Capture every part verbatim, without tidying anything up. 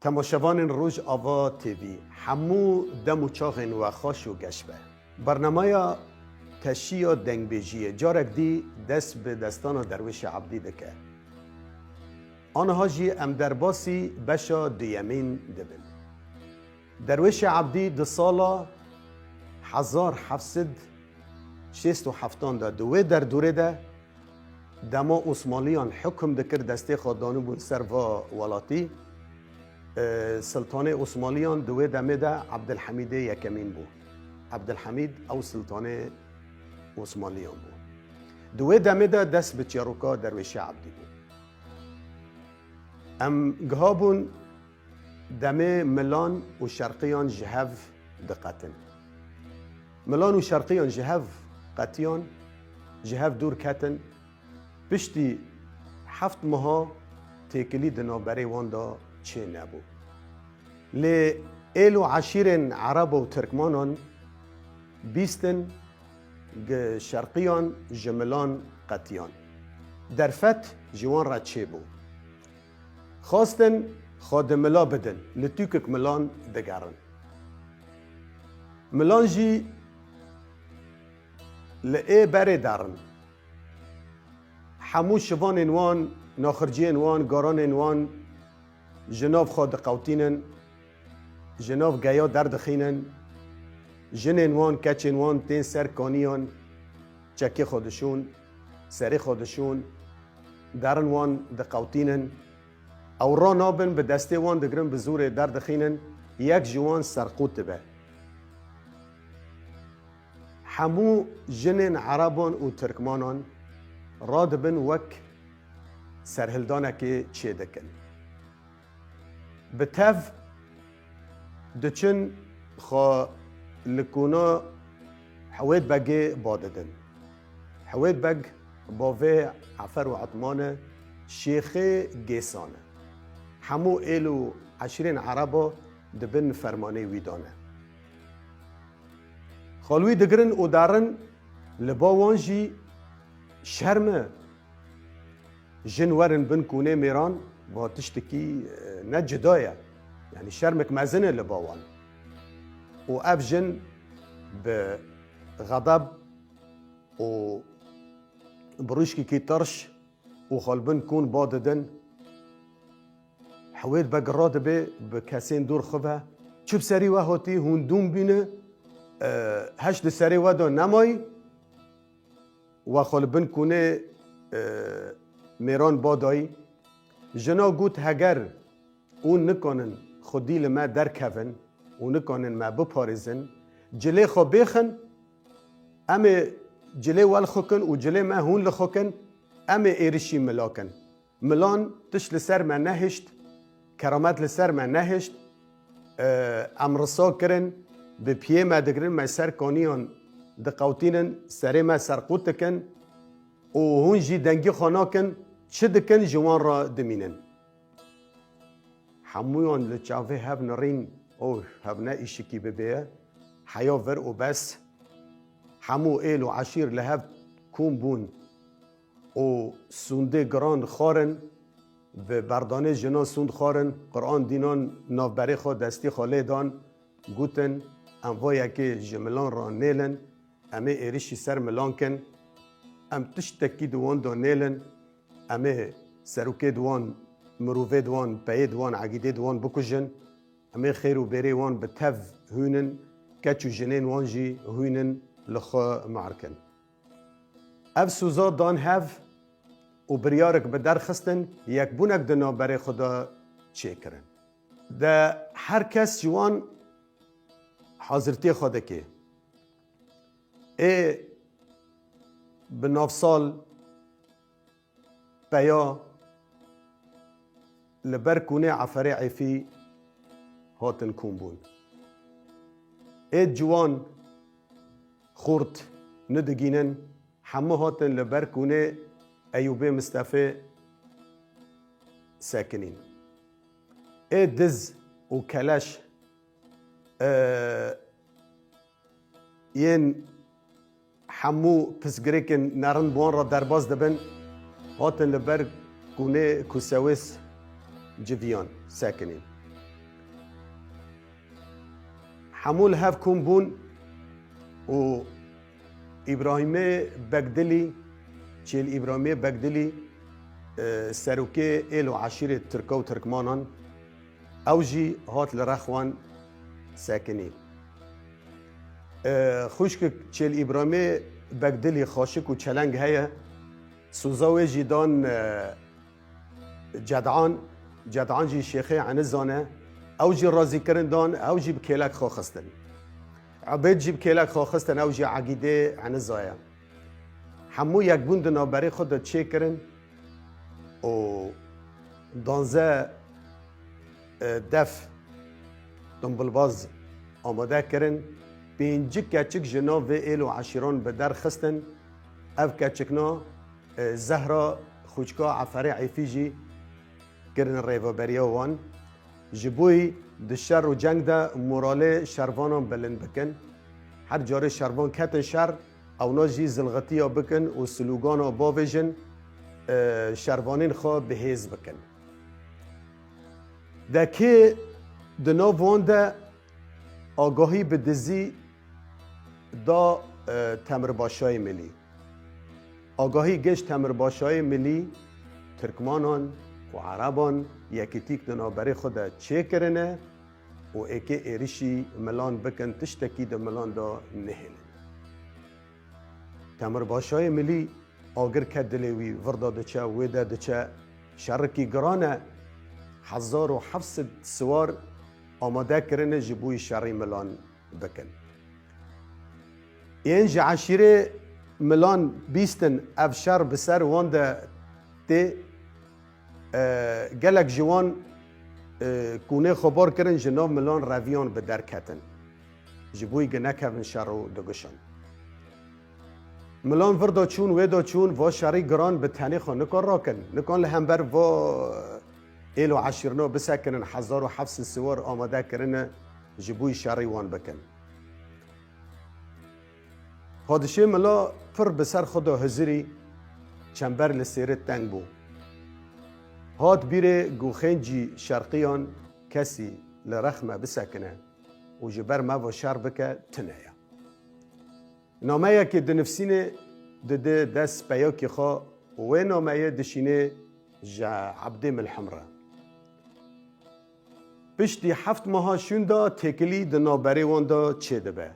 Temaşevanên Rojava T V, hemû dem û çaxên we xweş û geş be. Bernameya Teşiya Dengbêjiyê carek dî dest bi destana Derwêşê Ebdî dike. Aniha jî em derbasî beşa duyemîn dibin. Derwêşê Ebdî di sala hezar heft sed şêst û heftan de di wê derdorê de dema Osmaniyan hukm dikir, destê xwe danibûn ser va welatî. E, Siltanê Osmaniyan di wê demê de Ebdilhemîdê Yekemîn bû. Ebdilhemîd ew Siltanê Osmaniyan bû. Di wê demê de dest bi çîroka Derwêşê Ebdî bû. Em giha bûn demê Milan û Şerqiyan ji hev diqetin. Milan û Şerqiyan ji hev qetiyan, ji hev dûr ketin. Piştî heft meha têkilî di navberê wan de çê nebû. Lê êl û eşîrên Ereba û Tirkmanan bîstin, gi Şerqiyan ji Milan qetiyan. Derfet ji wan re çêbû. Xwestin xwe di Mila bidin, li tûkik Milan digerin. Milan jî li ê berê derin. Hemû şivanên wan, naxirciyên wan, garanên wan ji nav xwe diqewtînin, ji nav geya derdixînin. Jinên wan, keçên wan tên ser kaniyan, çekê xwe dişûn, serê xwe dişûn, derin wan diqewtînin. Ew ranabin, bi destê wan digirin, bi zorê derdixînin, yek ji wan serqût dibe. Hemû jinên Ereban û Tirkmanan radibin, wek serhildanekê çêdikin. Bi tev diçin xwe li kuna Hewêd Begê ba didin. Hewêd Beg bavê Efer û Etman e, şêxê Gêsan e. Hemû êl û eşîrên Ereba di bin fermanê wî de ne. Xwe li wî digirin û derin, li ba wan jî şerm e. Jin werin bin kûnê mêran, va tiştekî, e, ne cuda ye. Yanî şermek mezin e li ba wan. Û ev jin bi xedeb û bi rûşkekî tirş û xwe li bin kûn ba didin. Hewêd Beg radibe bi kesên dûr xwe ve, çi bi serî we hatî, hûn dûm bîne, e, heş di serê we de nemayî. We xwe li bin kûnê, e, mêran ba dayî. Jina got, heger hûn nikanin xwedî li me derkevin û nikanin me biparêzin, cilê xwe bêxin, em ê cilê we li xwe kin û cilê me hûn li xwe kin, em ê êrişî Mila kin. Milan tişt li ser me nehişt, keramet li ser me nehişt. E, em risa kirin, bi piyê me digirin, me ser kaniyan diqewtînin, serê me serqût dikin û hûn jî dengî xwe nakin, çi dikin ji wan re dimînin. Hemûyan li çavê hev nirîn, oh, hev ne îşikî bibe, heya vir û bes. Hemû êl û eşîr li hev kom bûn û sûndê giran xwarin, bi berdanê jinan sûnd xwarin, Quran dînan navberê xwe destî xwe lê dan, gotin, em va yekê ji Milan re nêlin, em ê êrişî ser Milan kin, em tiştekî di wan de nêlin, em ê serokê di wan, mirovê di wan, peyê di wan, egîdê di wan bikujin, em ê xêr û bêrê wan bi tev hûnin, keç û jinên wan jî hûnin li xwe mar kin. Ev sûza dan hev û biryarek bi derxistin, yekbûnek di navberê xwe de çêkirin. De her kes ji wan hazirtiyê xwe dike. Ê bi navsal peya li ber kûnê Eferê Êfî hatin kom bûn. Ê ciwan xurt nidigînin, hemû hatin li ber kûnê Eyûbê Mistefê sekinîn. Ê diz û keleş, e, yên hemû pisgirêkên nerin bi wan re derbas dibin, hatin li ber kûnê Kusewês civiyan sekinîn. Hemû li hev kom bûn û Îbrahîmê Begdilî, Çêl Îbrahîmê Begdilî, e, serokê êl û eşîrê Tirka û Tirkmanan, ew jî hat li rex wan sekinî. E, xwişkik Çêl Îbrahîmê Begdilî xaşik û çeleng heye, soza wê jî dan, e, Cedan, Cedan jî Şêxê Enizan e. Ew jî razîkirin dan, ew jî bi kêlek xwe xistin. Ebêd jî bi kêlek xwe xistin, ew jî Egîdê Eniza ye. Hemû yekbûn di navberê xwe de çêkirin û danze, e, def, dumbilbaz amade kirin. Pêncî keçik ji nav vê êl û eşîran bi der xistin. Ev keçikna, e, Zehra xwîçka Eferê Eyfî jî kirin rêveberiya wan. Ji bo yî di şer û ceng de moralê şervanan bilind bikin. Her carê şervan ketin şer, ewna jî zilxitiya bikin û slûgana bavêjin, e, şervanên xwe bi hêz bikin. De kê di nav wan de agahî bi dizî da, e, Temirbaşayê Milî. Agahî giş Temirbaşayê Milî, Tirkmanan û Ereban yekîtîk di navberê xwe de çêkirine û êkê êrişî milan bikin, tiştekî di milan de nehêlin. Temirbaşayê Milî agir ket dilê wî, vir de diçe, wê de diçe, şerikî giran e, hezar û heft sed siwar amade kirine ji bo yî şerî milan bikin. Yên ji eşîrê milan bîstin ev şer bi ser wan de tê, e, gelek ji wan, e, kûnê xwe bar kirin, ji nav milan reviyan bi der ketin. Ji bo yî gi nekevin şer û digişan. Milan vir de çûn, wê de çûn, va şerî giran bi tenê xwe nikan rakin. Nikan li hember va êl û eşîrna bisekinin, hezar û heft sed siwar amade kirine ji bo yî şerî wan bikin. Padişê Mila pir bi ser xwe de hizirî, çember li sêrê teng bû. Hat bîrê ku xêncî şerqiyan kesî li rex me bisekine û ji ber me ve şer bike, tune ye. Nameyekê dinivsînê, dide dest peyokê xwe û wê nameyê dişînê ji Ebdê Milhim re. Piştî heft meha şûnda têkilî di navberê wan de çêdibe.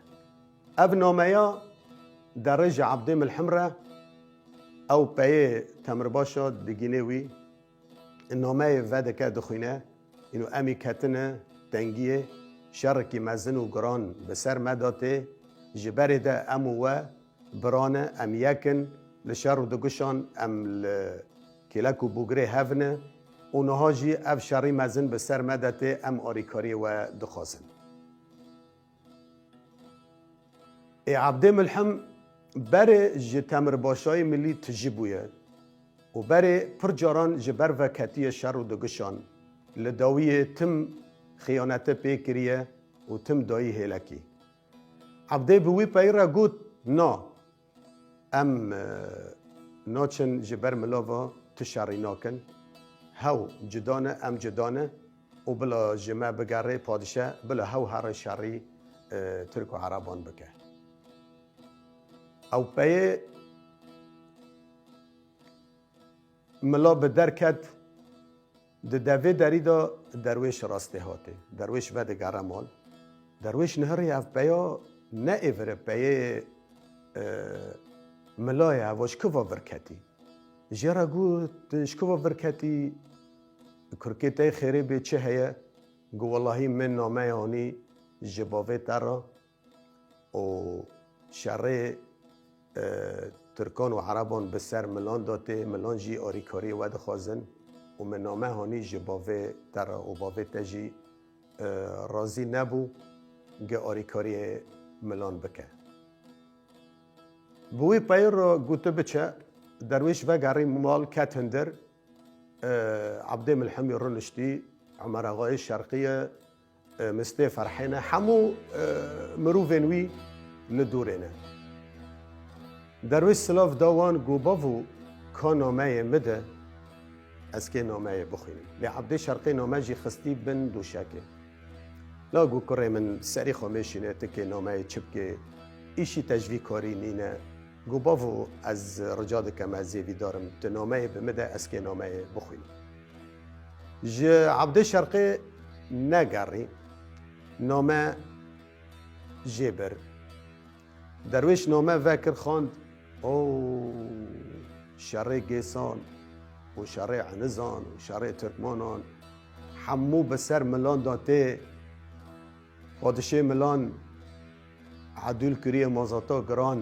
Ev nameya derê ji Ebdê Milhim re, ew peyê Temirbaşa digînê wî, nameyê vedike dixwîne, îno em ê ketine tengiyê, şerekî mezin û giran bi ser me de tê, ji berê de em û we biran e, em yek in, li şer û digişan em li kêlek û bûgirê hev ne û niha jî ev şerî mezin bi ser me de tê, em arîkariyê we dixwazin. Ê Ebdê Milhim berê ji Temirbaşayê Milî tijî bûye û berê pir caran ji ber ve ketiye şer û digişan, li dawiyê tim xiyanete pê kiriye û tim dayî hêlekî. Ebdê bi wî peyî re got, na, em, e, naçin ji ber milava tu şerî nakin. Hew cuda ne, em cuda ne û bila ji me bigerê padişe, bila hew here şerî, e, Tirk û Ereban bike. Ew peyê mila bi der ket, di devê derî de derwêş rastê hatê. Derwêş vedigere mal. Derwêş nihirî ev peya ne êvire peyê, e, mila ye, ev ji ku va vir ketî? Jê re got, ji ku va vir ketî? Kurkê te xêrê bê çi heye? Got, welahî min nameya hanî ji bavê te re û şerê, e, Tirkan û Ereban bi ser milan de tê, milan jî arîkariyê we dixwazin û min name hanî ji bavê te re û bavê te jî, e, razî nebû ge arîkariyê milan bike. Bi wî peyê re got, tu biçe, derwêş vegerî mal ket hundir, e, Ebdê Milhimî rûniştî, Omer Axayê Şerqî ye, e, Mistê Ferhê ne, hemû, e, mirovên wî li dorê ne. Derwêş silav da wan, got, bavo, ka nameyê min de, ez kê nameyê bixwînim. Lê Ebdê Şerqî name jî xistî bin doşekê. La gu kurê min, serî xwe mêşîne, tikê nameyê çi bikê, îşî te ji vî karî nîne. Gu bavo, ez rica dikem, ez zêvîdar im, tu nameyê bi min de, ez kê nameyê bixwînim. Ji Ebdê Şerqê negerî, name jê bir. Derwêş name vekir xwend, o şerê Gêsan û şerê Enizan û şerê Tirkmanan hemû bi ser milan da tê. Padişê milan edûl kiriye mazata giran,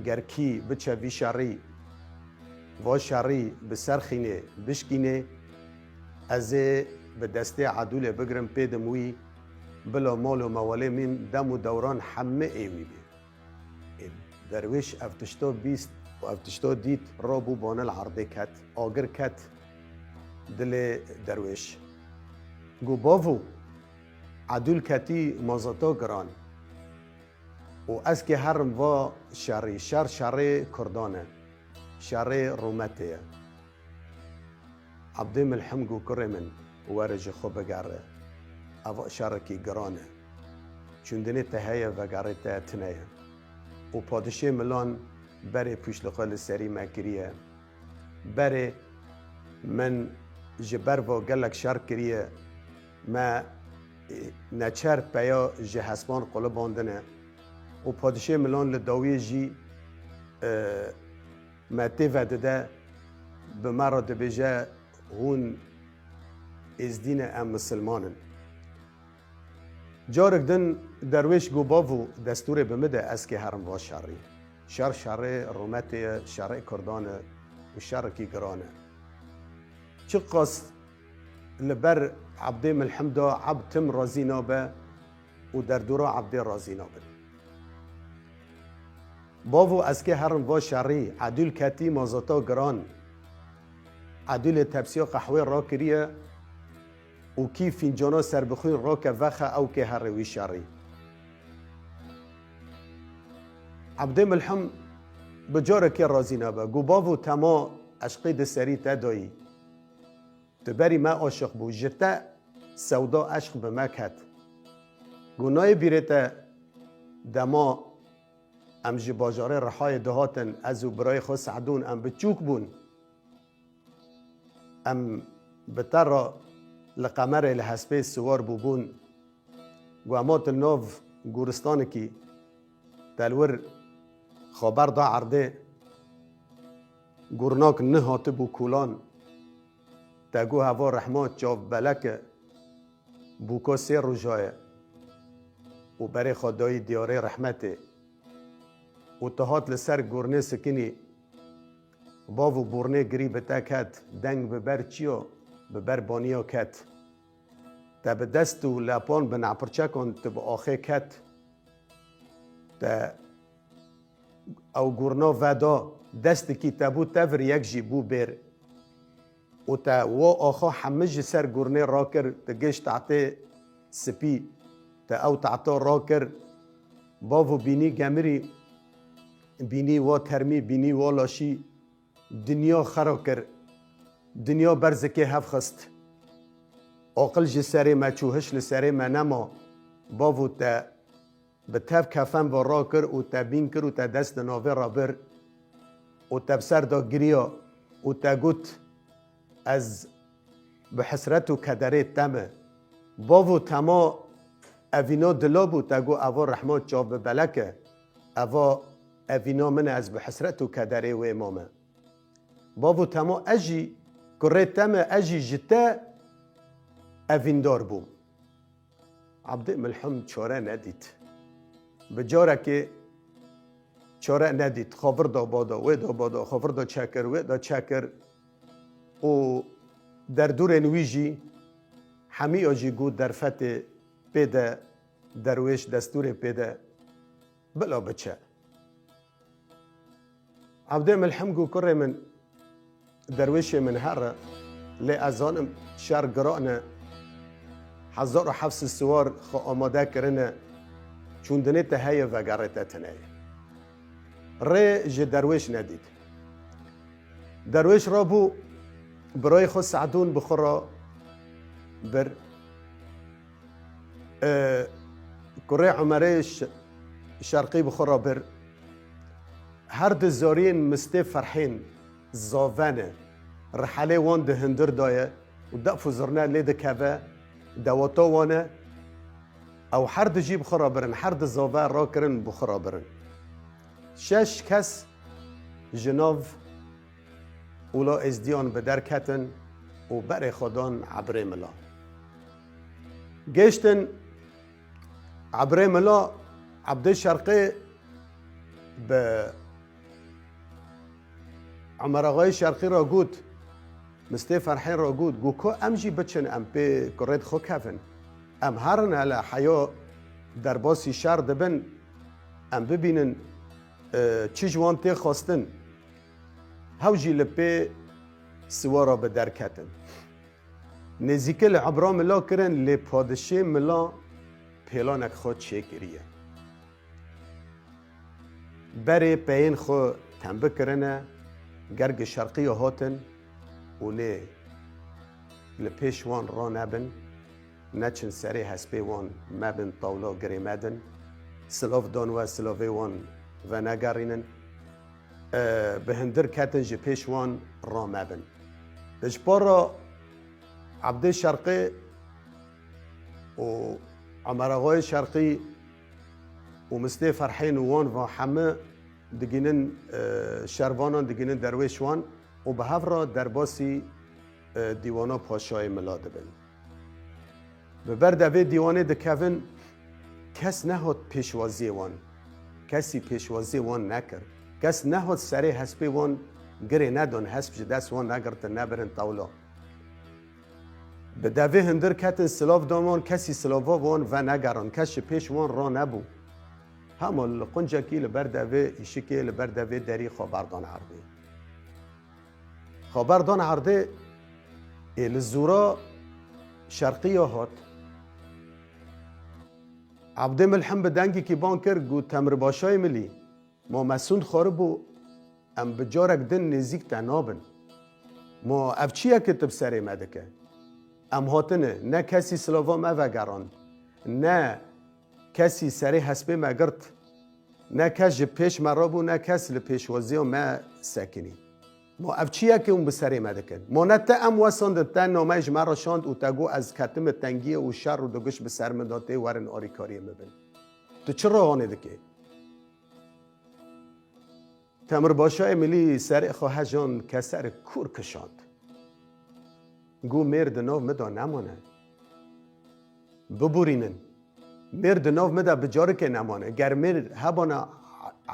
ger kî biçe vî şerî, va şerî bi ser xînê bişkînê, ez ê bi destê edûlê bigirim, pêdim wî, bila mal û mewalê min dem û dewran hemî ê wî bê. Ê, derwêş ev tişta bîst û ev tişta dît, rabû bane li erdê ket, agir ket dilê derwêş. Gu bavo, edûl ketî mazata giran û ez kê herim va şerî, şer şerê Kurdan e, şerê Rûmetê ye. Ebdê Milhim gu kurê min, were ji xwe bigere. Ev şerekî giran e. Çûndinê te heye, vegerê te tune ye. Û padişê milan berê pûç li xwe li serî me kiriye. Berê min ji ber va gelek şer kiriye. Me, e, neçer peya ji hespan qulibandine. Û padişê milan li dawiyê jî, e, me tê vedide, bi me re dibêje, hûn êzdî ne, em misilman in. Carek din derwêş got, bavo, destûrê bi min de, ez kê herim va şerî. Şer şerê Rûmetê ye, şerê Kurdan e û şerekî giran e. Çiqas li ber Ebdê Milhim da, Ebd tim razî nabe û derdora Ebdê razî nabin. Bavo, ez kê herim va şerî, edûl ketî mazata giran. Edûlê tepsiya qehwê rakiriye û kî fîncana serbixwîn rake vexe, ew kê here wî şerî. Ebdê Milhim bi carekê razî nabe. Got, bavo, tema eşqê di serî te dayî. Tu berî me aşiq bû, ji te sewda eşq bi me ket. Got, nayê bîrê te, dema em ji bajarê Rihayê dihatin, ez û birayê xwe Se'dûn, em biçûk bûn. Em bi te re li qemerê, li hespê siwar bûbûn. Got, em hatin nav goristanekî, te li wir xwe berda erdê, gurnak nihatibû kolan. Te got, heva rehma çav belek e, bûka sê roja ye û berê xwe dayî diyarê rehmetê û tu hat li ser gurnê sikinî. Bav û bûrnê girî bi te ket, deng bi ber çiya, bi ber baniya ket. Te bi dest û lepan, bi nepirçekan tu bi axê ket. Te ew gurna veda, destekî te bû tevir, yek jî bû bêr. Û te wa axa hemî ji ser gurnê rakir, tu gêj tehtê spî, te ew tehta rakir. Bav û bînî gemirî, bînî wa termî, bînî wa laşî. Dinya xera kir. Dinya berzikê hev xist. Aqil ji serê me çû, hiş li serê me nema. Bav û te bi tev kefen ve rakir û te bîn kir û te dest di navê re bir û te bi ser de giriya û te got, ez bi hesret û kederê te me. Bav û tema evîna dila bû, te got, eva rehma çav bi belek e. Eva evîna min e, ez bi hesret û kederê wê mame. Bav û tema ez jî, kurê te me, ez jî ji te evîndar bûm. Ebdê Milhim çare nedît. Bi carekê çare nedît. Xwe vir da bada, wê da bada, xwe vir da çekir, wê da çekir. Û derdûrên wî jî hemiya jî got derfetê pê de, derwêş destûrê pê de, bila biçe. Ebdê Milhim got, kurê min, derwêşê min here, lê ez zanim şer giran e, hezar û heft sed siwar xwe amade kirine, çûndinê te heye, vegerê te tune ye. Rê ji derwêş nedît. Derwêş rabû, birayê xwe Se'dûn bi xwe re bir. E, kurê Umerê Ş-, Şerqî bi xwe re bir. Her di zariyên Mistê Ferhên zave ne. Rihelê wan di hundir de ye û def û zirne lê dikeve, dewata wan e. Ew her di jî bi xwe re birin, her di zave rakirin bi xwe re birin. Şeş kes ji nav Ula Êzdiyan bi der ketin û berê xwe dan Ebrê Mila. Gêştin Ebrê Mila, Ebdê Şerqê bi Emer Axayê Şerqî re got, Mistê Ferhên re got, got ku em jî biçin, em pê kurê xwe kevin. Em herin hele heya derbasî şer dibin, em bibînin, e, çi ji wan tê xwestin. Hew jî li pê siwara bi der ketin. Nêzîkî li Ebra Mila kirin, lê padişê Mila pêlanek xwe çêkiriye. Berê peyên xwe tembik kirine, gergê şerqî ya hatin û nê li pêş wan ranebin, neçin serê hespê wan mebin tawla girê medin, silav dan we silavê wan venegerînin, e, bi hundir ketin ji pêş wan ramebin. Ji para Ebdê Şerqê û Emer Axayê Şerqî û Mistê Ferhên û wan va heme digînin, e, şervanan, digînin derwêş wan û bi hev re derbasî, e, dîwana Paşayê Mila dibin. Bi ber de vê dîwanê dikevin, kes nehat pêşwaziyê wan. Kesî pêşwaziyê wan nekir. Kes nehat serê hespê wan girê nedan, hesp ji dest wan negirtin, nebirin tewla. Bi devê hundir ketin silav dan wan, kesî silava wan venegerand, kes ji pêş wan ranebû. Hema li quncekî li ber devê îşikê, li ber devê derî xwe berdan erdê. Xwe berdan erdê, ê li zûra şerqî ya hat. Ebdê Milhim bi dengekî ban kir, got, Temir Başayê Milî, Ma me sûnd xwaribû, em bi carek din nêzîk te nabin. Ma ev çi ye ku tu bi serê me dike? Em hatine, ne kesî silava me vegerand, ne kesî serê hespê me girt, ne kes ji pêş me rabû, ne kes li pêşwaziya me sekinî. Ma ev çi ye ku hûn bi serê me dikin? Ma ne te em wesandin, te nameyê ji me re şand û te got, ez ketime tengiyê û şer û digiş bi ser min de tê, werin alîkariyê min bin. Tu çi rahanê dikê? Temir Başayê Milî serê xwe hejand, keserê kûr kişand. Got, mêr di nav min de nemane. Bibûrînin. Mêr di nav min de bi carikê nemane. Ger mêr hebana,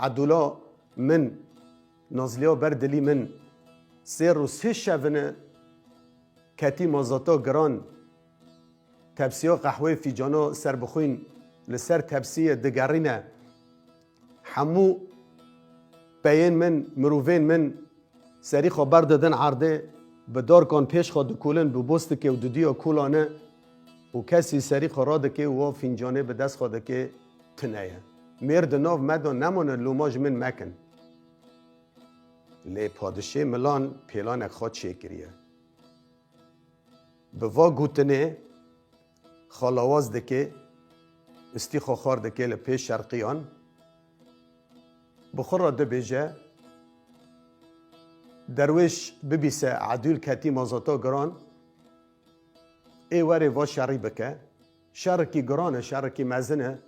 edûla min, nazliya ber dilî min, sê rû sê şevine ketî mazata giran, tepsiya qehweyê fîcana serbixwîn li ser tepsiyê digerîne. Hemû peyên min, mirovên min serî xwe berdidin erdê, bi darkan pêş xwe dikolin, bi bostikê û didiya kolane û kesî serî xwe radike û wa fîncanê bi dest xwe dike, tune ye. Mêr di nav me de nemane, loma ji min mekin. Lê padişê Milan pêlanek xwe çêkiriye. Bi va gotinê xwe lawaz dike, istî xwe xwar dike li pêş şerqiyan, bi xwe re dibêje, derwêş bibîse edûl ketî mazata giran, ê werê va şerî bike. Şerekî giran e, şerekî mezin e.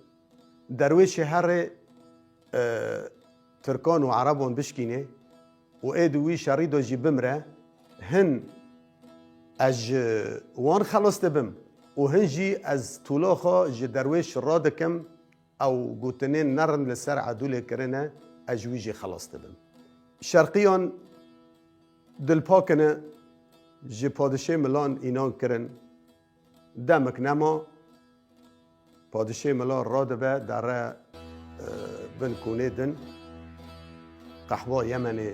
Derwêşê herê, e, Tirkan û Ereban bişkînê û ê di wî şerî de jî bimre, hin ez ji wan xelas dibim û hin jî ez tûla xwe ji derwêş radikim, ew gotinên nerind li ser edûlê kirine, ez ji wî jî xelas dibim. Şerqiyan dilpak in, ji padişê Milan înan kirin. Demik nema, padişê Mila radibe, dere, e, bin konê din. Qehwa Yemenê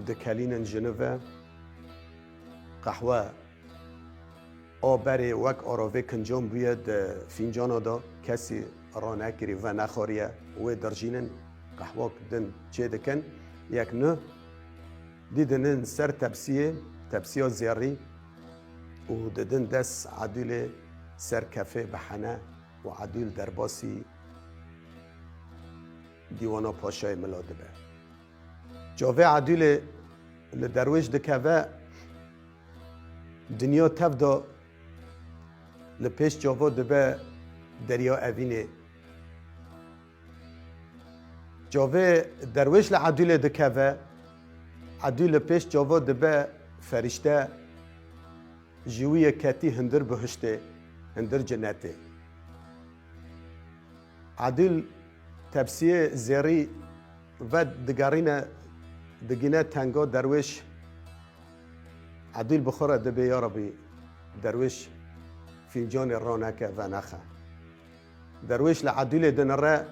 dikelînin ji nû ve. Qehwe a berê wek aravê kincan bûye di fîncana de, kesî ranekirî, venexwariye, wê dirjînin, qehwak din çêdikin. Yek nû dîdinin ser tepsiyê, tepsiya zêrî, û didin dest edûlê ser kefê bi hene û Edûl derbasî dîwana Paşayê Mila dibe. Çavê Edûlê li Derwêş dikeve, dinya tev de li pêş çava dibe Derya Evînê. Çavê Derwêş li Edûlê dikeve, Edûl li pêş çava dibe ferîşte, ji wî yeketî hundir bihiştê, hundir cinetê. Edûl tepsiyê zêrî ve digerîne, digîne tenga Derwêş. Edûl bi xwe re dibê, ya Rebî, Derwêş fîncanê raneke, venexe. Derwêş li Edûlê dinire,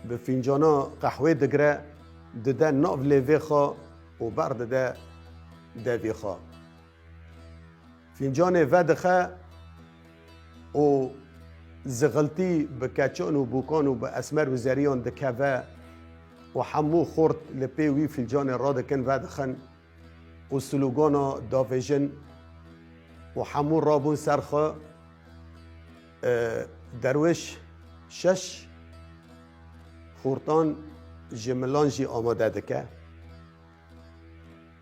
bi fîncana qehwê digire, dide nav lêvê xwe û berdide devî xwe. Fîncanê vedixe û zixiltî bi keçan û bûkan û bi esmer û zeriyan dikeve û hemû xort li pê wî fîncanê radikin, vedixin û slogana davêjin û hemû rabûn ser xwe. E, Derwêş şeş xortan ji milan jî amade dike.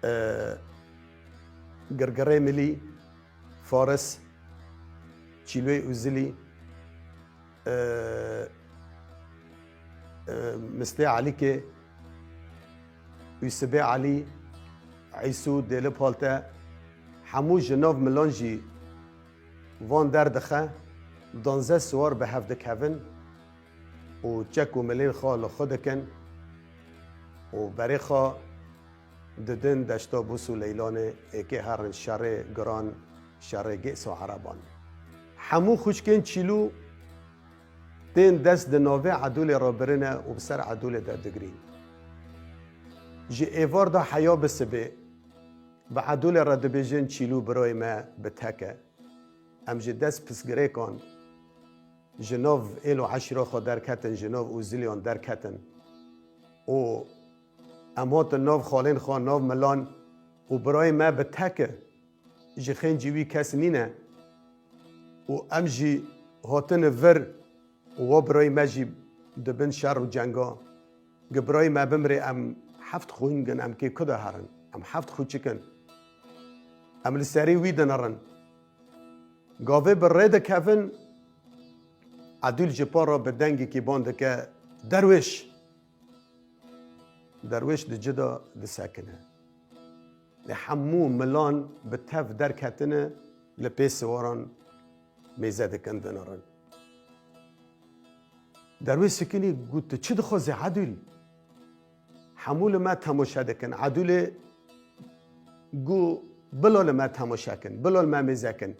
E, Girgirê Milî, Faris, Çîloyê Uzilî, e, e, Mistê Elîkê, Ûsibê Elî, Îsû, Dêli Palte, hemû ji nav milan jî van derdixe, danzeh siwar bi hev dikevin û çek û milên xwe li xwe dikin û berê xwe didin deşta Bûs û Leylanê, êkê herin şerê giran, şerê gês û ereban. Hemû xwişkên Çîlû tên dest di navê Edûlê re birine û bi ser Edûlê de digirîn. Ji êvar de heya bi sibê bi Edûlê re dibêjin, Çîlû birayê me bi tek e. Em ji dest pisgirêkan ji nav êl û eşîra xwe derketin, ji nav Ûziliyan derketin û em hatin nav xalên xwe, nav milan û birayê me bi tek e. Ji xêncî wî kes nîne û em jî hatine vir û wa birayê me jî di bin şer û cenga. Gi birayê me bimrê, em heft xwîngin, em kê ku de herin? Em heft xwîçik in. Em li serê wî dinirin. Gavê bi rê dikevin, Edûl ji pa re bi dengekî ban dike, Derwêş! Derwêş di cida disekine. Lê hemû milan bi tev derketine, li pê siwaran mêze dikin, dinirin. Derwêş sikinî, got, tu çi dixwazî Edûl? Hemû li me temaşe dikin. Edûlê got, bila li me temaşe kin, bila li me mêze kin.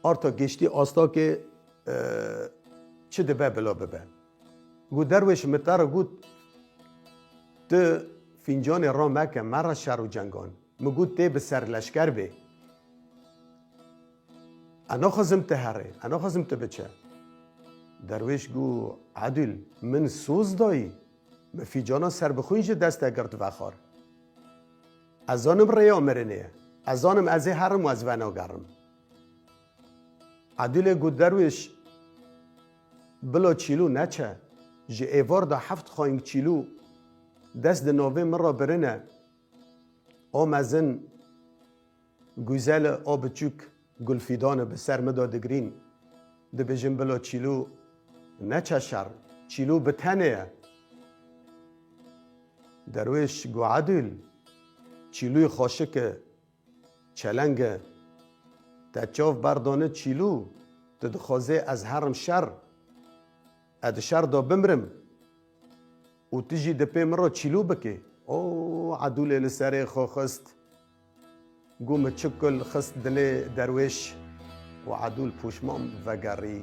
Arta giştî astakê, e, çi dibe bila bibe. Got, Derwêş, min te re got, tu fîncanê ra meke, mere şer û cengan. Min got, tê bi ser leşker bê. Ez naxwazim tu herê, ez naxwazim tu biçe. Derwêş got, Edûl, min soz dayî, min fîcana serbixwîn ji dest te girt vexwar. Ez zanim rêya mirinê ye. Ez zanim ez ê herim û ez venagerim. Edûlê got, Derwêş, bila Çîlû neçe. Ji êvar de heft xayîng Çîlû dest di navê min re birine. A mezin, Guzele, a biçûk, Gulfîdane bi ser min de digirîn. Dibêjin, bila Çîlû neçe şer. Çîlû bi tenê ye. Derwêş got, Edûl, Çîlûyê xaşik e, çeleng e. Te çav berdane Çîlû, tu dixwazê ez herim şer? Ez di şer de bimrim û tu jî di pê min re Çîlû bikê. O, Edûlê li serê xwe xist. Got, min çi kul xist dilê Derwêş û Edûl pûşman vegerî.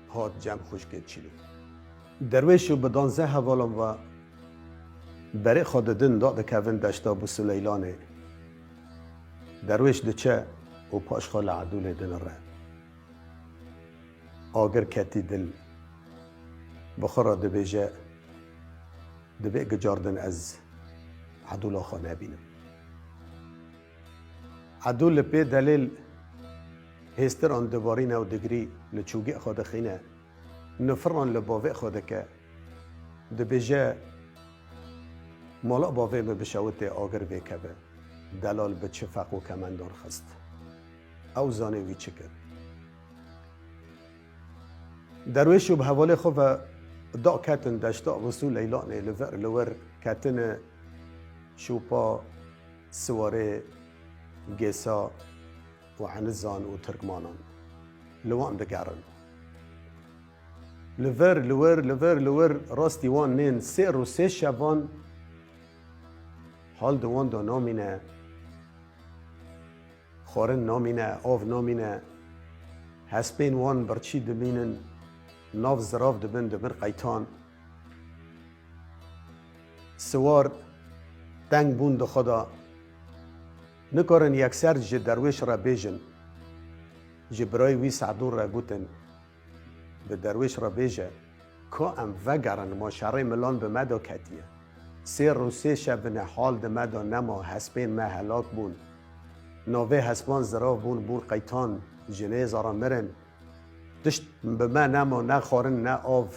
Hat cem xwişkê Çîlû. Derwêş û bi danzeh hevalan ve berê xwe didin, da dikevin deşta Bûs û Leylanê. Derwêş diçe û paş xwe li Edûlê dinire. Agir ketî dil. Bi xwe re dibêje, dibê gicardin ez Edûla xwe nebînim. Edûl li pê delêl Hêstiran dibarîne û digirî li çûgê xwe dixîne. Nifiran li bavê xwe dike. Dibêje, mala bavê min bişewitê agir vêkeve. Delal bi çi feq û kemendan xist. Ew zanê wî çi kir. Derwêş û bi hevalê xwe ve daketin deşta Wisû Leylanê, li vir li wir ketine şûpa Siwarê, Gêsa û Enizan û Tirkmanan. Li wan digerin. Li vir, li wir, li vir, li wir, rastî wan nên sê rû sê şevan hal di wan de namîne. Xwarin namîne, av namîne. Hespên wan birçî dimînin, nav zirav dibin, dibin qeytan. Siwar teng bûn di xwe de. Nikarin yekser ji derwêş re bêjin. Ji birayê wî Sedûn re gotin, bi derwêş re bêje, ka em vegerin, ma şerê milan bi me de ketiye. Sê rû sê şev bine hal di me de nema, hespên me helak bûn. Navê hespan zirav bûn, bûn qeytan, ji nêza re mirin. Tişt bi me nema, ne xwarin, ne av.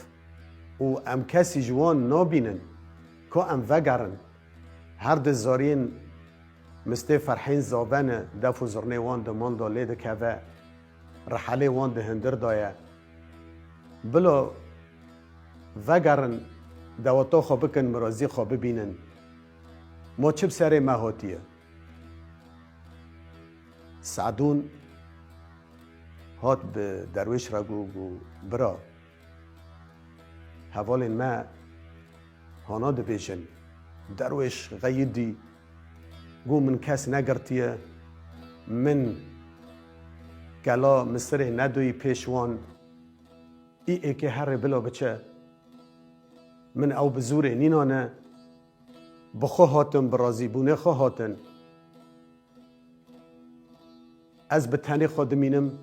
Û em kesî ji wan nabînin, ka em vegerin. Her di zariyên mistê Ferhîn zavene, def û zirnê wan di mal de lê dikeve, rihelê wan di hindir de ye. Bila vegerin, dewata xwe bikin, mirazî xwe bibînin. Ma çi bi serê me hatiye? Sedûn hat bi derwêş re got, got, bira, hevalên me hana dibêjin, derwêş xeyidî, got, min kes negirtiye, min kela Misirê nedoyî pêş wan, î êkê herê bila biçe, min ew bi zûrê nînane, bi xwe hatin, bi razîbûnê xwe hatin. Ez bi tenê xwe dimînim.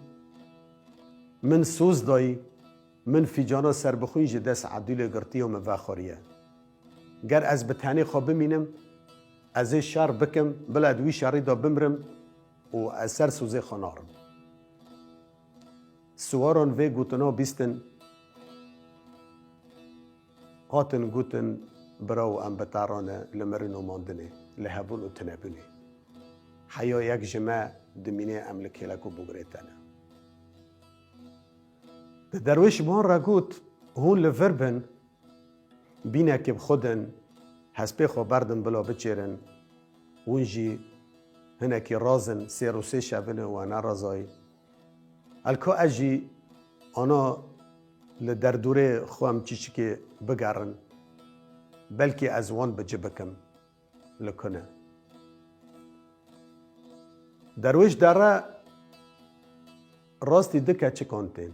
Min soz dayî, min fîcana serbixwîn ji dest Ebdûlê girtiye û min vexwariye. Ger ez bi tenê xwe bimînim, ez ê şer bikim, bila di wî şerî de bimrim û ez ser sozê xwe narim. Siwaran vê gotina bîstin, hatin gotin, birawo, em bi te re ne, li mirin û mandinê, li hebûn û tunebûnê. Heya yek ji me dimîne, em li kêlek û bûgirê te ne. Di derwêş bi wan re got, hûn li vir bin, bînekê bi xwe din, hespê xwe berdin bila biçêrin, hûn jî hinekî razin, sê rû sê şevin e we nerazayî. Elka ez jî ana li derdorê xwe em çîçikê bigerin, belkî ez wan bi ci bikim. Li ku ne? Derwêş dere rastî du keçikan tên.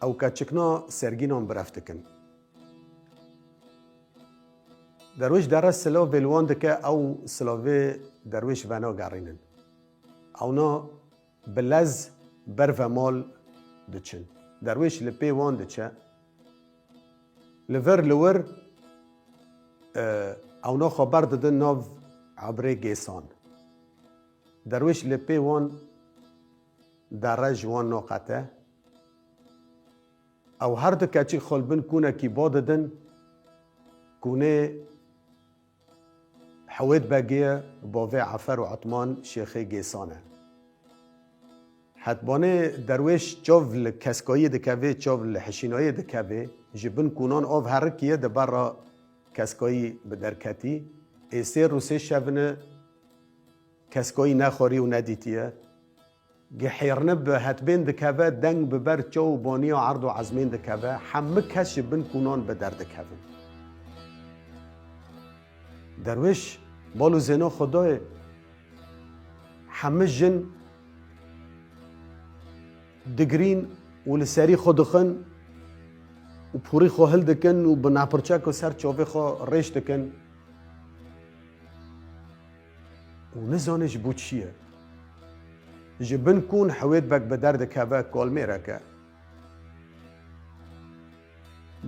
Ew keçikna sergînan bi rev dikin. Derwêş dere silavê li wan dike, ew silavê derwêş venagerînin. Ewna bi lez ber ve mal diçin. Derwêş li pê wan diçe. Li vir li wir, e, ewna xwe berdidin nav ebrê Gêsan. Derwêş li pê wan dere ji wan naqete. Ew her du keçik xwe li bin kûnekî ba didin. Kûnê Hewêt Begê ye, bavê Efer û Etman Şêxê Gêsan e. Hetbanê derwêş çav li keskayî dikevê, çav li hişînayê dikevê, ji bin kûnan av herikiye, di ber re keskayî bi derketî. Ê sê rû sê şevine keskayî nexwarî û nedîtiye. Gihêrine bi hetbên dikeve, deng bi ber çaw û baniya erd û ezmên dikeve, hemû kes ji bin kûnan bi derdikevin. Derwêş bal û zêna xwe dayê, hemû jin digirîn û li serî xwe dixin û pûrî xwe hildikin û bi napirçek û ser çavê xwe rêş dikin. Û nizane ji bo çi ye. Ji bin kûn Hewêt Beg bi derdikeve, kalmêrek e.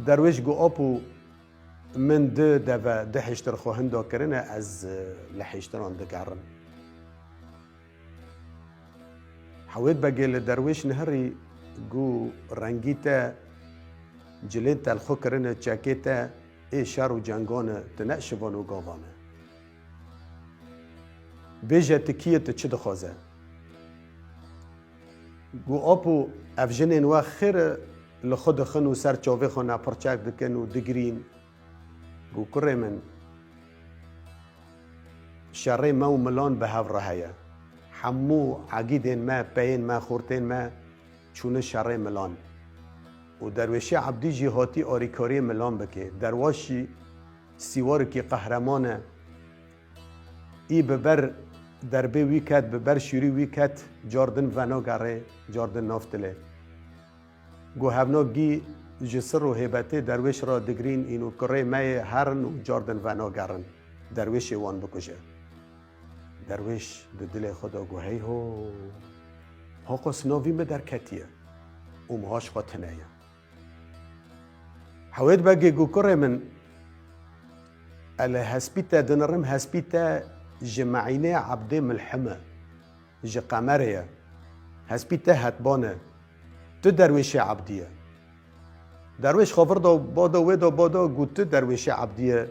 Derwêş got, apo, min du deve, du hêştir xwe hinda kirine, ez, e, li hêştiran digerim. Hewêt Begê li Derwêş nihirî, got, rengî te cilên telxwe kirine, çekê te ê şer û cengan e, tu ne şivan û gavan e. Bêje tu kî yî, tu çi dixwaze? Got, apo, ev jinên we xêr e, li xwe dixin û ser çavê xwe nepirçek dikin û digirîn. Got, kurê min, şerê me û milan bi hev re heye. Hemû egîdên me, peyên me, xortên me çûne şerê milan. Û Derwêşê Ebdî jî hatî arîkariyê milan bike. Derwaş jî sîwarikî qehreman e. Î bi ber derbê wî ket, bi ber şûrî wî ket, cardin venagere, cardin nav tilê. Got, hevnagî ji sir û hêbetê Derwêş re digirîn, îno kurê me yê, herin û cardin venagerin, Derwêşê wan bikuje. Derwêş di dilê xwe de got, hey ho, haqas navî min derketiye û min haş xwe tine ye. Hewêt Begê got, kurê min, ez li hespî te dinirim, hespî te ji Meînê Ebdê Milhim e, ji Qemerê ye. Hespî te hetban e. Tu Derwêşê Ebdî ye. Derwêş xwe vir da bada wê da bada, got, tu Derwêşê Ebdî ye.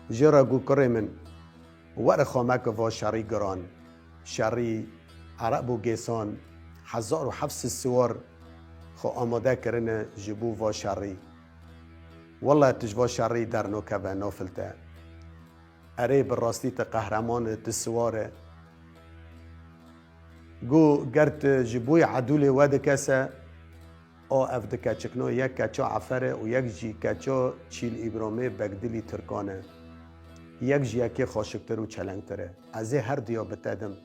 Jê re got, kurê min, were xwe meke va şerî giran. Şerî Ereb û Gêsan hezar û heft sed siwar xwe amade kirine ji bo va şerî. Wele tu ji va şerî dernakeve nafil te. Erê, bi rastî tu qehreman e, tu siwar e. Got, ger tu ji bo yê Edûlê we dikese, a ev di keçikno yek keça Efer e û yek jî keça Çîl Îbramê Begdilî Tirkan e. Yek ji yekê xweşiktir û çelengtir e. Ez ê her diya bi te dim.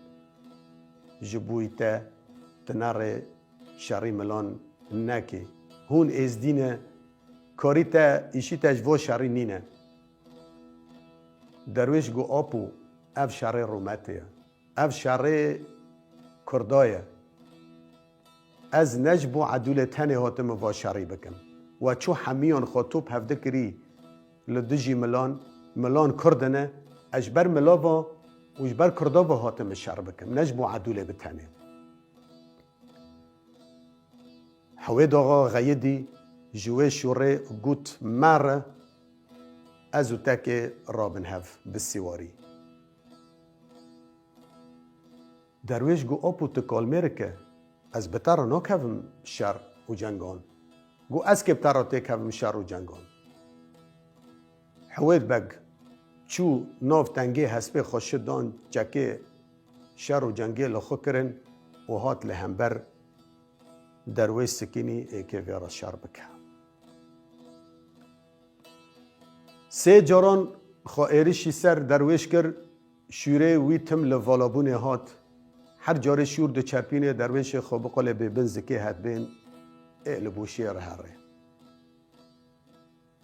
Ji bo yî te, tu nerê şerî milan nekê. Hûn êzdî ne, karî te, îşî te ji vo şerî nîne. Derwêş got, apo, ev şerê rûmetê ye. Ev şerê Kurda ye. Ez ne ji bo Edûlê tenê hatime va şerî bikim. We çû hemiyan xwe top hevdi kirî li dijî milan, milan Kurd in e, ez ji ber mila ve û ji ber Kurda ve hatime şer bikim, ne ji bo Edûlê bi tenê. Hewêt Axa xeyidî ji wê şûrê got, mere, ez û tekê rabin hev bi sîwarî. Derwêş got, apo, tu kalmêrik e, ez bi te re nakevim şer û cengan. Got, ez kê bi te re têkevim şer û cengan. Hewêt Beg çû nav tengê hespê xwe şi dan çekê şer û cengê li xwe kirin û hat li hember Derwêş Sikînî êkê vê re şer bike. Sê caran xwe êrişî ser Derwêş kir, şûrê wî tim li valabûnê hat. Her carê şûr diçepînê, Derwêşê xwe biqolê bê bin zikê hetbên ê li boşiyê re herê.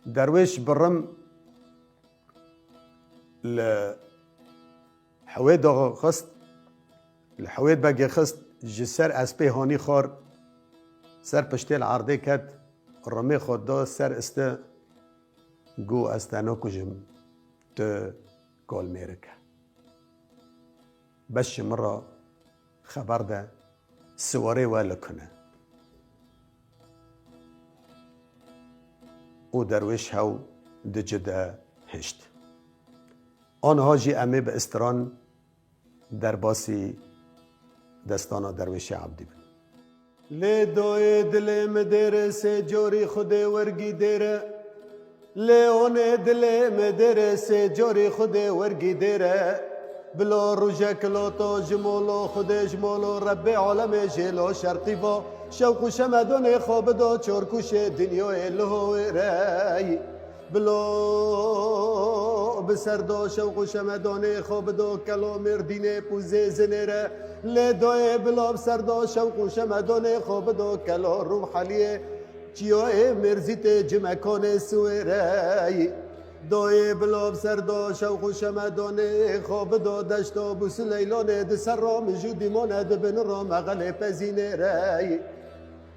Derwêş bi rim li Hewêt Axa xist, li Hewêt Begê xist, ji ser espê hanî xwar, ser piştê li erdê ket, rimê xwe da ser iste, got, ez te nakujim, tu kalmêrik e. Bes ji min re xeber de, siwarê we li ku ne? Û Derwêş hew di ci de hişt. Aniha jî em ê bi istiran derbasî destana Derwêşê Ebdî bin. Lê doyê dilê mi dêre sê corî Xwedê wergî dêre. Lê onê dilê mi dêre sê corî Xwedê wergî dêre. Bilo rojek lo to ji molo Xwedê ji molo Rebbê alemê jê lo şertî va. Şewq û şemedonê xwe bido çorkuşê dinyayê liho wêrey. Bilo bi serdo şewq û şemedonê xwe bido kelo mêrdînê pûzê zinê re. Lê doyê bilo bi serdo şewq û şemedonê xwe bido kelo rûmheliyê çiyoyê mêrzîtê cimekonê siwêrey. Doyê bilo bi serdo şewq û şemedonê xwe bido deşto bûsileylonê di ser ro mijû dîmone di bin ro mexelê pezînê rey.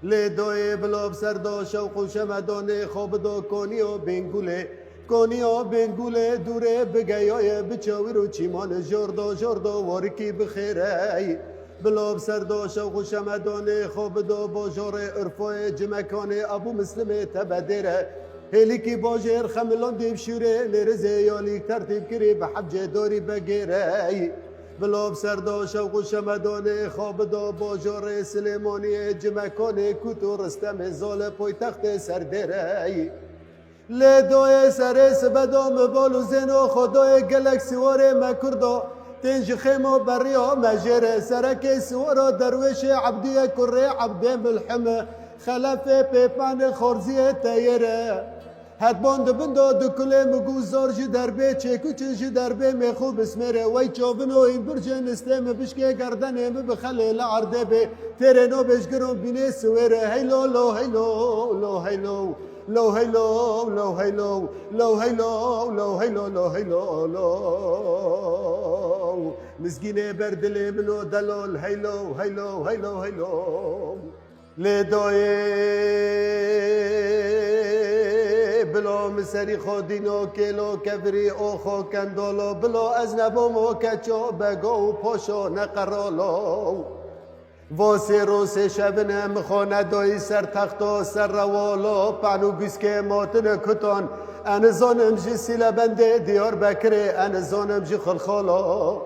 Lê doyê bilo bi serdo şewq û şemedonê xwe bido koniyo bêngulê. Koniyo bêngulê dûrê bigeyoye bi çewir û çîman jordo jordo worikî bixêrey. Bilo bi serdo şewq û şemedanê xwe bido bojorê Urfoyê, Cimekanê, Ebû Mislimê te bedêre. Hêlîkî bajêr xemilandî bi şûrê nêrizê yalîk tertîb kirî bi hebcê dorî begêrey. Bilo bi serdo şewq û şemedanê xwe bido bojorê Silêmaniyê, Cimekanê, Kût û Ristemê zale poytextê serdêrey. Lê doyê serê sibedo mi bol û zêno xwe doyê gelek siwarê me kurdo. Tên ji xêmo beriya me jêre serekê siwara derwêşê Ebdiyê kurê Ebdê milhime. Xelefê pêpanê xorziyê teyêre. Hetbon di bin do dikulê mi gû zor ji derbê çêkuçin ji derbê mêxû bismêre wey çovino îmbircê nistê mi bişkê gerdenê mi bi xelê li erdê bê. Têrê no bêjgiron bînê siwêre heylo lo heylo lo heylo. Lo heylo, lo heylo, lo heylo, lo heylo, lo heylo, lo. Mizgînê ber dilê min o delol, heylo, heylo, heylo, heylo. Lê doyê bilo min serî xo dîno kêlo kevirî o xo kendolo bilo ez nebomo keço bego û poşo neqerolo. Vo sê roj sê şevine mi xo nedoyî ser texto ser rewolo pan û gîskê motine kuton. Enizonim ji Sîlebendê Diyarbekirê, enizonim ji Xilxolo.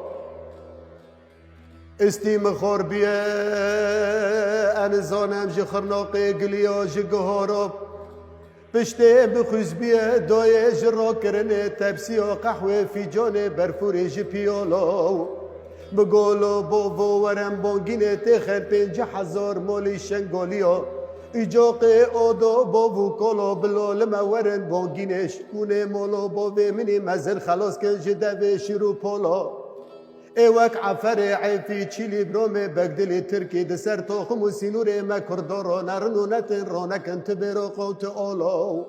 Îstî mi xor biye, enizonim ji Xirnoqê giliyo ji Guhorop. Piştê bixwîzbiye doyê ji rokirinê tepsiyo qehwê fîconê berfûrê ji piyolo. Bi golo bovo werin bongînê têxin pêncî hezar molî şengoliyo. Îcoqê odo bov û kolo bilo li me werin bongînê şikûnê molo bovê minî mezin xelos kin ji devê şîr û polo. Ê wek eferê Efî, Çîlî, Bromê, Begdilî, Tirkî di ser toxim û sînûrê me Kurdo ro nerin û netin ro nekin ti bêro qewti olo.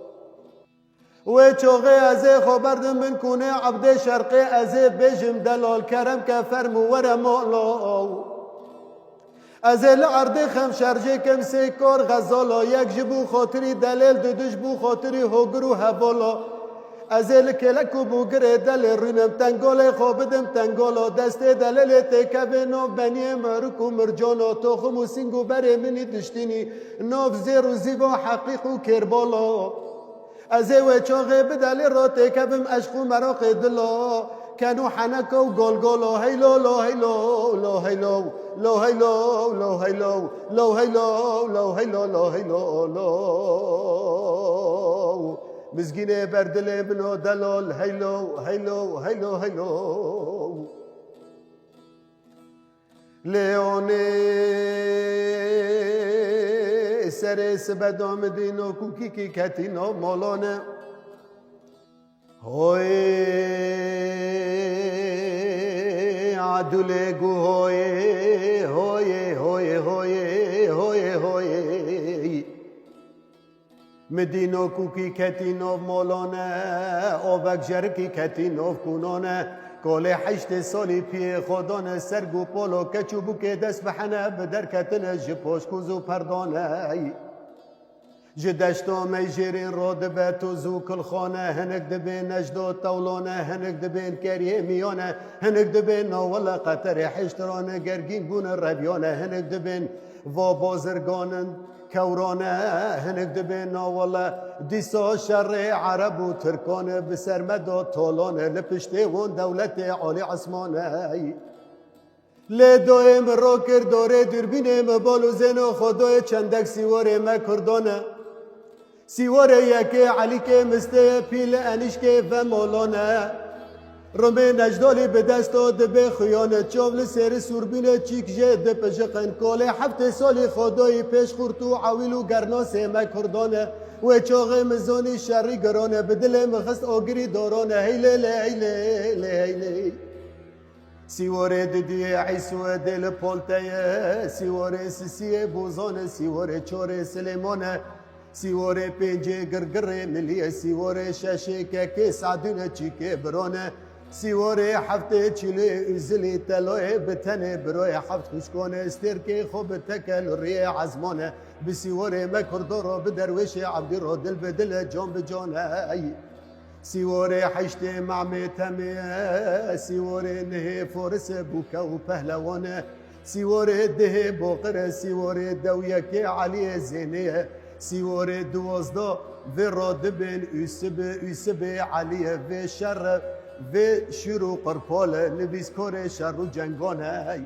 Wê çoxê ez ê xwe berdim bin kûnê Ebdê Şerqê ez ê bêjim delal kerem ke ferm û were molo. Ez ê li erdê xem şerjê kem sê kor xezolo, yek ji bo xotirî delêl, dudu ji bo xotirî hogir û hevolo. Ez ê li kêlek û bûgirê delê rûnim, tengolê xwe bidim tengolo, destê delêlê têkevê nov beniyê mirik û mircono, toxim û sîng û berê minî diştînî, nov zêr û zîvo heqîq û kêrbolo. Ez ê wê çaxê bi delê re têkevim eşq û meroqê dilo. Ken û heneko û golgolo heylo lo heylo lo heylo lo heylo lo heylo lo heylo lo heylo lo heylo lo. Mizgînê ber dilê min o delol heylo heylo heylo heylo. Lê onê serê sibedo midîno kûkîkî ketîno molone. Hoyê adulê gu hoyê, hoyê, hoyê, hoyê, hoyê, hoyê. Mi dîno kûkî ketî nov molone, ovek jerikî ketî nov kûnone. Kolê heştê solî piyê xwe done ser gû polo, keç û bûkê dest bi hene bi derketine ji poşkûz û perdone. Ji deşto meyjêrên ro dibe toz û kilxone, hinik dibên nejdo tewlone, hinik dibên keriyê miyone, hinik dibên nawele qeterê hiştirane gergîn bûne reviyone, hinik dibên vo bozirganin. Kewrane hinik dibên na wele, dîsa şerê Ereb û Tirkan e, bi ser me da tolane, li piştê wan dewletê Alî Esman e. Lê doyê min ro kir dorê dûrbînê min bal û zêno xwe doyê çendek sîwarê me Kurdan e. Sîwarê yekê Elîkê Mistê ye, pîl enîşkê ve molon e. Rumê Necdalî bi desto dibe xuyan e, çav li sêri sûrbîne çîk jê dipijiqin. Kolê heftê salî Xodoyî pêş xurt û ewîl û gernosê me Kurdan e. Wê çaxê min zanî şerî giran e, bi dilê min xist agirî daran e. Heylê lê, heylê lê, heylê. Sîwarê didiyê Îsû dê li Polteye, sîwarê sisiyê Bozan e, sîwarê çorê Silêman e, sîwarê pêncê Girgirê Milî ye, sîwarê şeşê Kekê Sadûn e, çîkê Biron e, sîwarê heftê Çilê Üzilî Teloyê bi tenê Biroyê heft xwişkan e, stêrkê xwe bi tekel riyê Ezman e, bi sîwarê me Kurdoro bi derwêşê Ebdî ro dil bi dil e, can bi can e. Sîwarê heştê Mamê Temê ye, sîwarê nihê Foris e, bûke û pehlewan e. Sîwarê dihê boqir e, sîwarê dew yekê Eliyê Zênê ye. Sîwarê duwazda vê ra dibên Ûsibê, Ûsibê Eliyê vê şer e, vê şîr û qirpal e, nivîskarê şer û cengan e.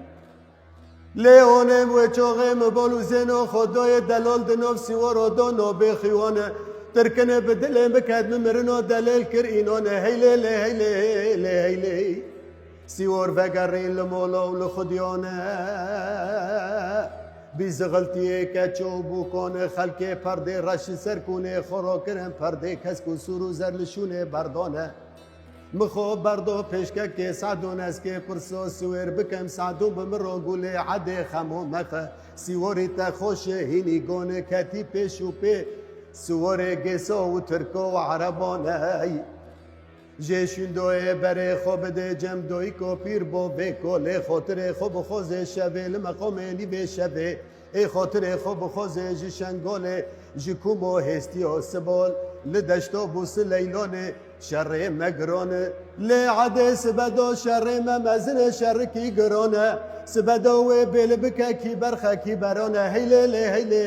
Lê onê wê çaxê mi bal û zêna xwe dayê delal di nav sîwara da nabê xîwan e. Tirkine bi dilê min ket min mirina delêl kir înan e. Heylê lê heylê lê heylê. Sîwar vegerîn li mala û li xwediyane. Bî zixiltiyê keç û bûkane xelkê perdê reş li ser kûnê xwe rakirin perdê kesk û sûr û zer li şûnê berdane. Min xwe berdo pêşkekê Sedûn ez kê pirso siwêr bikim Sedûn bi min ro gulê edê xemo mexe. Sîwarî te xweş e hînî gone ketî pêş û pê. Siwarê gêsa û tirka û erebane. Jê şûndoyê berê xwe bidê cem doyîko pîr bo vê kolê xotirê xwe bixwazê şevê li meqamê nîvê şevê ê xotirê xwe bixwazê ji Şengalê ji Kûmo hêstiya Sibol li deşta bû Sileylanê şerê me giran e. Lê edê sibedo şerê me mezin e şerikî giran e. Sibedo wê bêli bike kî berxe kî beran e. Heylê lê heylê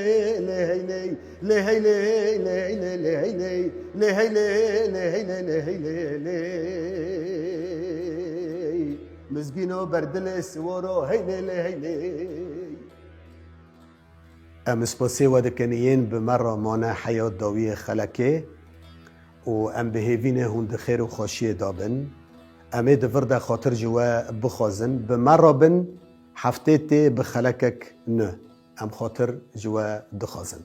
lê heylê. Lê heylê, lê heylê, lê heylê, lê heylê, lê heylê, lê heylê, lê. Mizgîno berdilê siwaro heylê, lê heylê. Em spasê we dikin yên bi me re mane heya dawiyê xelekê û em bi hêvî ne hûn di xêr û xweşiyê de bin. Em ê di vir de xatir ji we bixwazin. Bi me re bin, heftê tê bi xelekek nû. Em xatir ji we dixwazin.